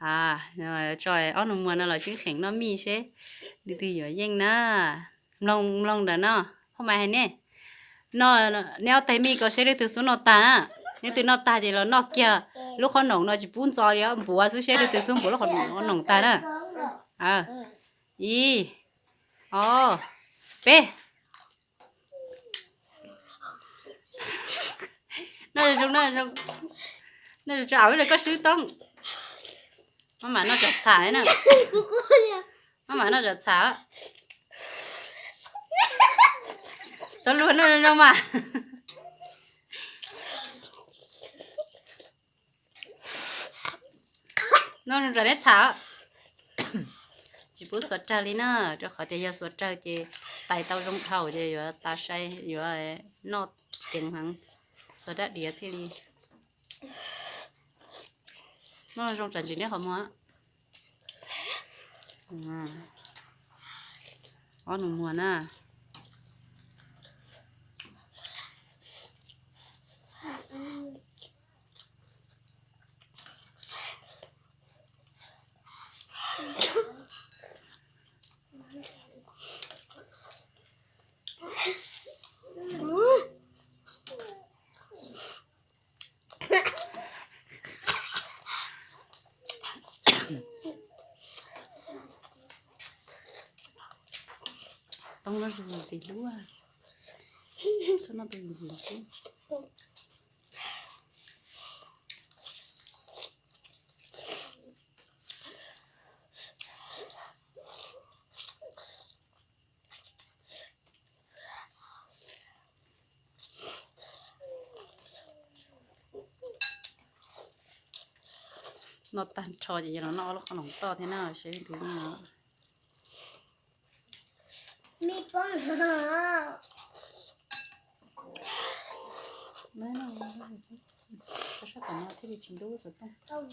A, tso ob nus muag no los sib qheem noj mij seb leej twg yuav yeej na. Mloog mloog ntawm no, phoj mais hais nej, noj, neb ob teg mij ko seb leej twg xub noj tag na. Leej twg noj tag ces los noj kiag lub qhob noom no tsis pub ntxo li, npuav xwb seb leej twg xub npuav lub qhob noom tag na. Ib, ob, peb. Noj zoo zoo, noj zoo zoo, koj swb toob. Maj mam noj cov txham na. Maj mam noj cov txham. Txhob luag, noj zoo zoo mas. Noj zoo tsam neb txham. Tsis pub xuav rawg li na, rau qhov tias yog xuav rawg ces tais tau zoo dhau ces yuav tas sai, yuav noj ceev heev, xuav rab diav thiaj li. Noj zoo tsam ntsis neb qhov muag. Ob nus muag na. Toob no zoo ntxiv hlub, txhob noj ntxiv ntxiv. Noj tag nrho ces yog los noj ob lub qhob noom toj thiab na, seb leej twg yeej os. Sab tom no thiaj li tsis ntub xov tooj.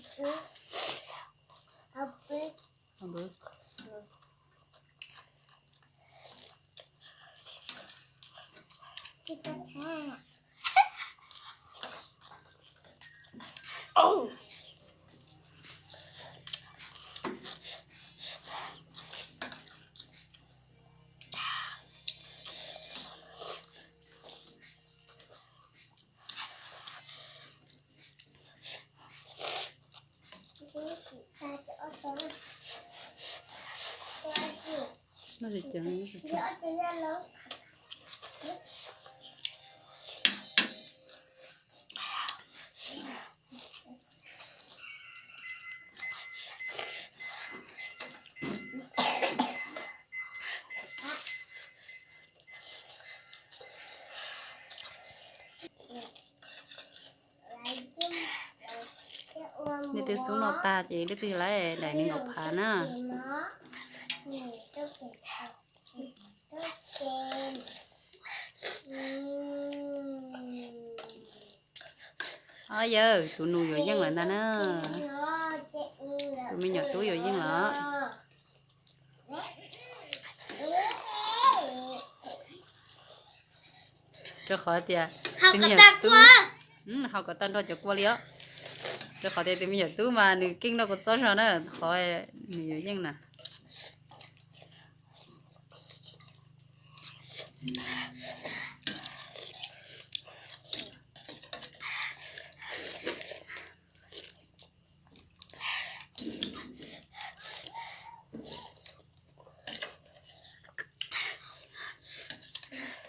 Leej twg xub noj tag ces leej twg lawv daim nees nkaum phav na. Au yawg, tus nus yuav yeej lawm ntag na. Tus me nyuam tub yuav yeej lawm. Rau qhov tias tus me nyuam tub, haus kom tag nrho cov kua li os. Rau qhov tias tus me nyuam tub mas nws keej noj kua txob zog na, qhov nws yuav yeej na.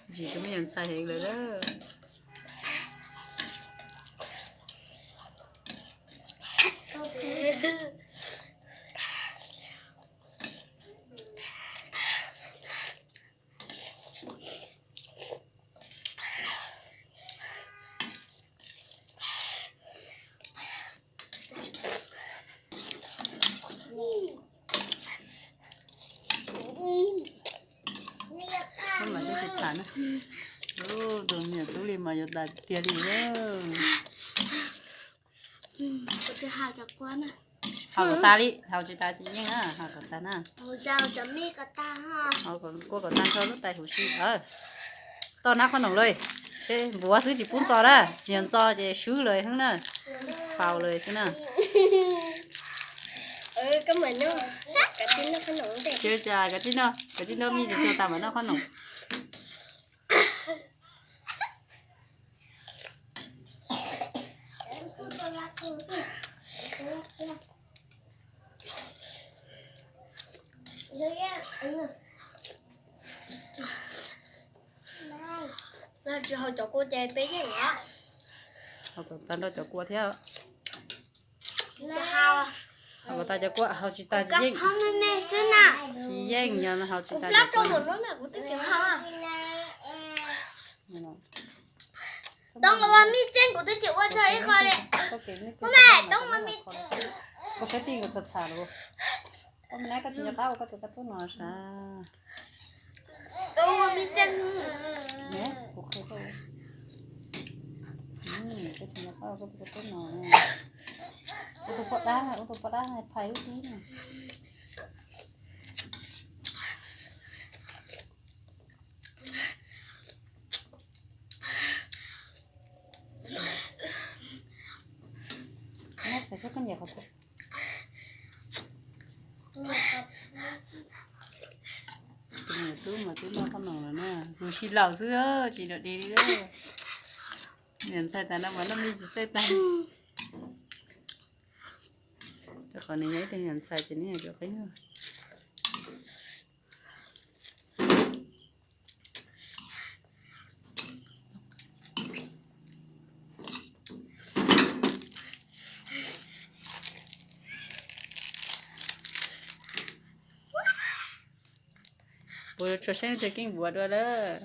Ntsim tus me nyuam ntxhais heev lawm. Tus me nyuam tub li mas yuav tas tiag li. Haus kom tas li, haus tsis tas tsis yeej na, haus kom tas na. Haus kua kom tag nrho lub tais huv si. Toj nab qhob noom lawm, seb npuav xwb tsis pub ntxo na, yog ntxo ces swb lawm xwb na, faus lawm xwb na. Koj mas noj, koj tsis noj qhob noom ntej. Ua cas koj tsis noj, koj tsis noj mij txhua tas mas noj qhob noom. Tsis haus cov kua ces peb yeej os. Haus kom tag nrho cov kua thiab. Haus kom tag cov kua, haus tsis tag tsis yeej. Tsis yeej, yog haus tsis tag cov kua. Toob ua mij tseeb kuv twb tsis ua txog ib qho li. Toob ua mij tseeb. Koj saib tij nkaus txham txham los. Koj me nab koj tsis nco qab ua koj tus tau pub no sav. Toob ua mij tseeb. Kuv qhia koj. Koj tsis nco qab ua koj tus tau pub no. Ua tus poj dab, ua tus poj dab phais lub tib no. Nab xav saib koj nyiam qhov twg. Tus niam tub mas twb noj qhob noom lawm na, tus sib laus xwb tsis nrog dig li. Niam ntxhais tas no mas noj mij tsis txawj tag. Rau qhov nws yog ib tug niam ntxhais ces nws yuav tsum qhib nyuag. Puas tsuas saib tus keeb npuav dua lawm.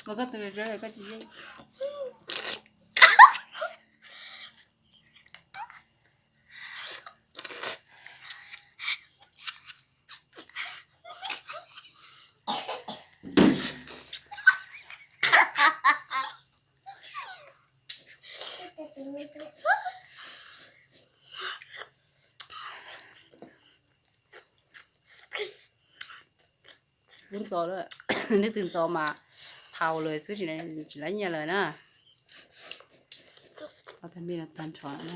Ua koj tus zoo koj tsis yeej. Ntxov lawm, nej tus ntxov mas haus lawm xwb, tsis lab nyiaj lawm na. Tag mij no tag nrho na.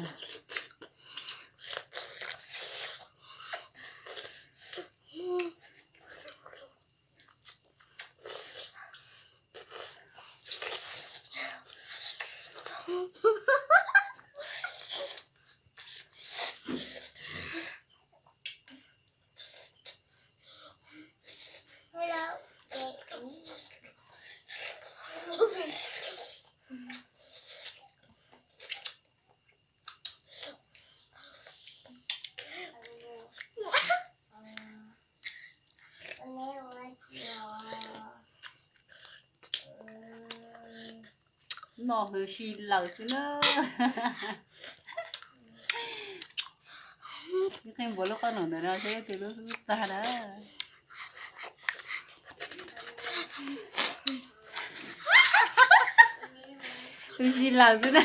Noj hwv si lawm xwb na. Ib qhov npuav lub qhob noom ntawm no seb tus lub xub tag na. Tus si lawm xwb na.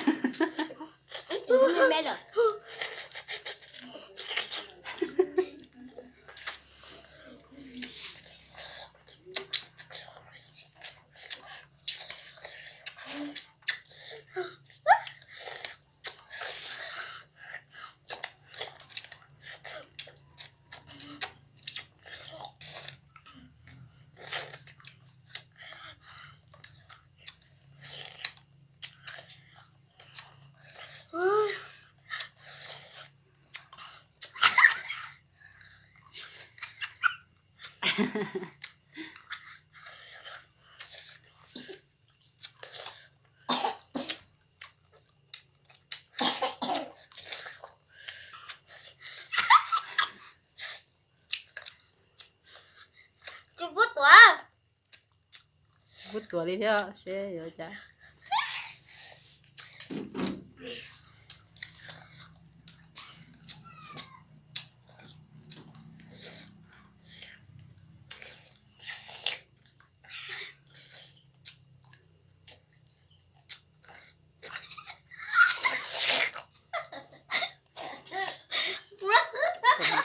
Tsis pub tuav. Tsis pub tuav li thiab seb yuav cas.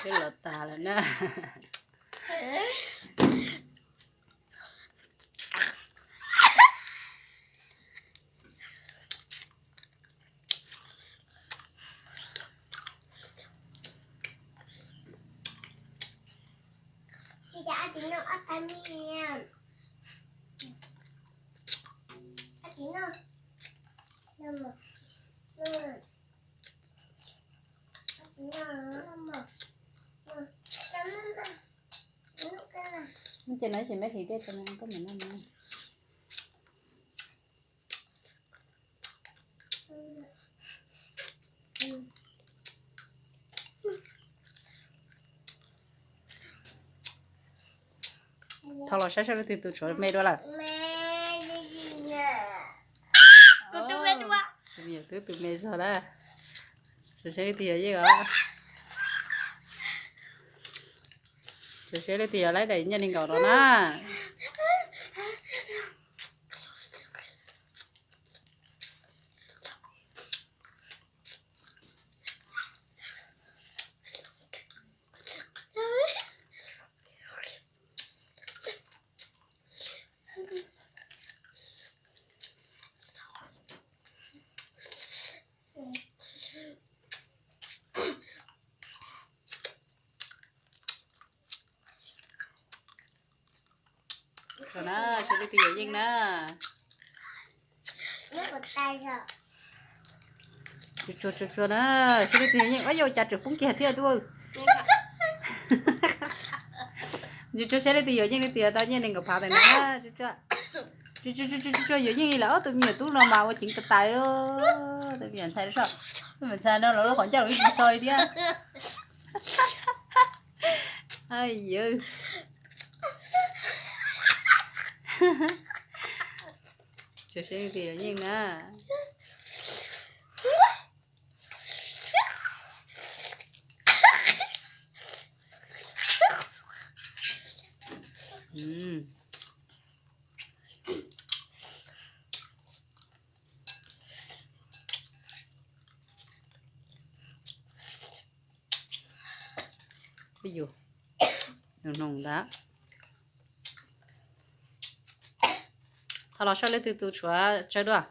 Twb los tas lawm na. Ces nói chuyện với chị đi, tụi mình có mình ăn. Thaum los saib saib leej twg tus tshuav me dua lawm. Kuv tus me dua. Tus me nyuam tub tus me zog na. Saib leej twg yog yeej os. Saib leej twg yog laib daim nyiaj nees nkaum no na. Tsuag na, saib leej twg yog yeej na. Tsuag tsuag tsuag na, saib leej twg yog yeej. Ua cas tseem poob kiag thiab tub. Tsuag tsuag saib leej twg yog yeej, leej twg yog tau nyiaj nees nkaum phav ntawm no. Tsuag tsuag yog yeej li lawm, ob tug me nyuam tub no mas ua ceev tas tas li. Tus me nyuam ntxhais, tus me nyuam ntxhais no los lub qhov ncauj los ib tsis so li thiab. Yawg, tsuag saib leej twg yog yeej na. Yus, noo ntag. Thaum los saib leej twg tus tshuav tsawg dua.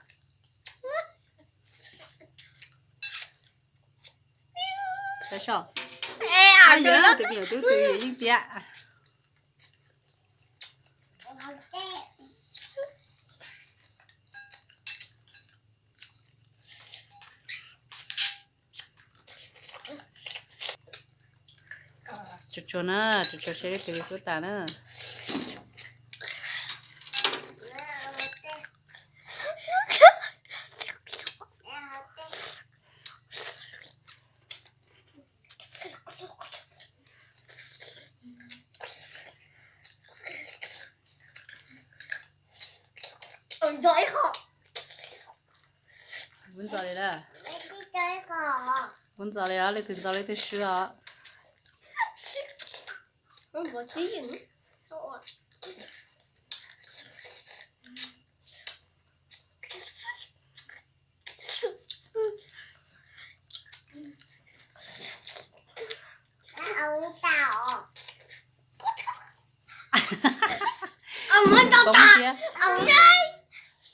Saib soj. Tus me nyuam tub tus yawm yeej tiag. Tsuag tsuag na, tsuag tsuag saib leej twg li xub tas na. Pub ntxo li na. Pub ntxo li os, leej twg ntxo leej twg swb os. Poob thiab.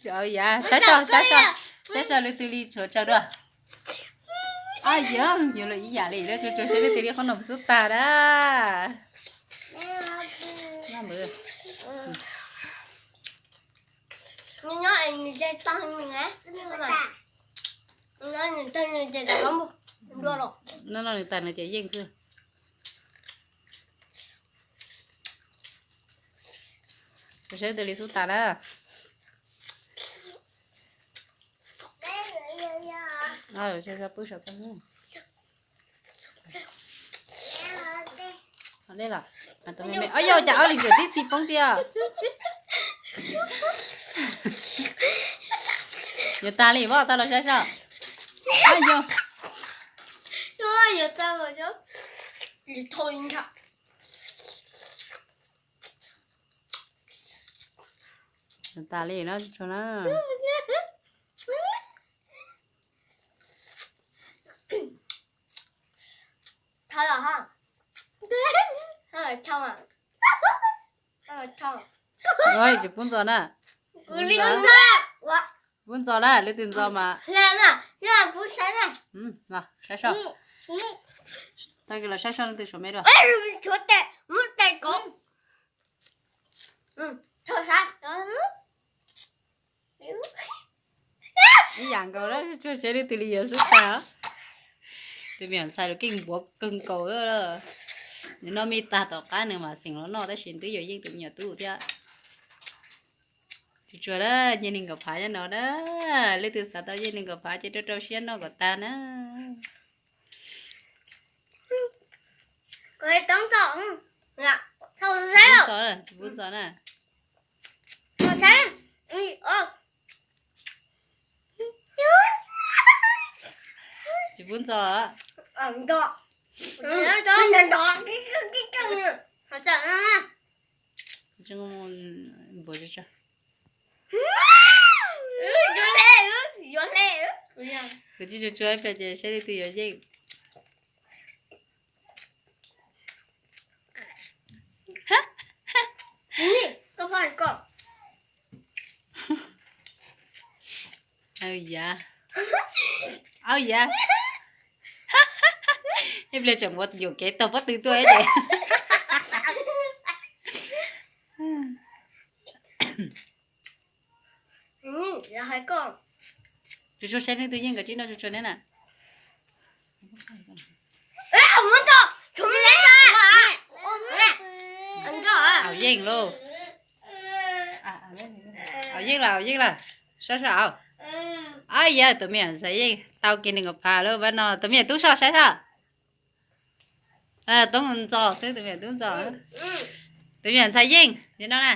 Yav, saib soj, saib soj, saib soj leej twg li tshuav tsawg dua. Yog, yuav lawm ib yam li, tsuag tsuag saib leej twg li qhob noom xub tas na. No no nws tas nws ces yeej xwb. Saib leej twg li xub tas na. Tus me me, o yog cas ob leeg ntxim tib txhij poob tiag. Yuav tas li, pab tau los saib soj. Yog, yuav tas li na, tsuag na. Tsis pub ntxo na. Pub ntxo na, leej twg ntxo mas. Saib soj. Tag kis los saib soj leej twg tshuav me dua. Ib yam nkaus na, tsuas saib leej twg li yuav xwb tag. Tus me nyuam ntxhais los keej npuav kawg nkaus. Nws noj mij tag tom qab nws mam xeem los noj, tab sis twb yuav yeej tus me nyuam tub thiab. Tsuas tsuas na, nyiaj nees nkaum phav nyob no na. Leej twg xav tau nyiaj nees nkaum phav ces rau rau siab noj kom tag na. Tsis pub ntxo na. Tsis pub ntxo. Kuv tsis tsuas tsuas ib pliag ces saib leej twg yuav yeej. Au yam, au yam. Ib pliag tseem muab yuam kev taug pob tw tuaj ces. Tsuas tsuas saib leej twg yeej, nkawd tsis noj, tsuas tsuas neb na. Haus yeej lauj. Haus yeej lawm, haus yeej lawm. Saib saib. Au yam, tus me nyuam ntxhais yeej tau kiag nees nkaum phav lawm pab no. Tus me nyuam tub soj saib soj. Toob ntxo xwb, tus me nyuam tub ntxo. Tus me nyuam ntxhais yeej li no na.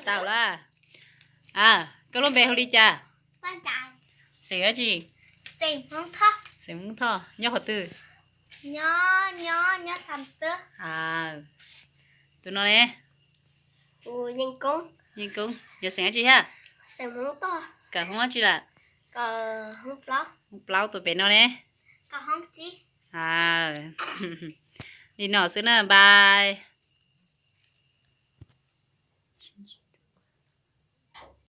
Tau lawm. Koj lub npe hu li cas? Xeem dab tsi? Xeem Hmoob Thoj. Nyob qhov twg? Tus no ne? Yeej Koob. Yog xeem dab tsi thiab? Kawm hoob dab tsi lawm? Hoob plaub. Tus pem no ne? Li no xwb na, npais.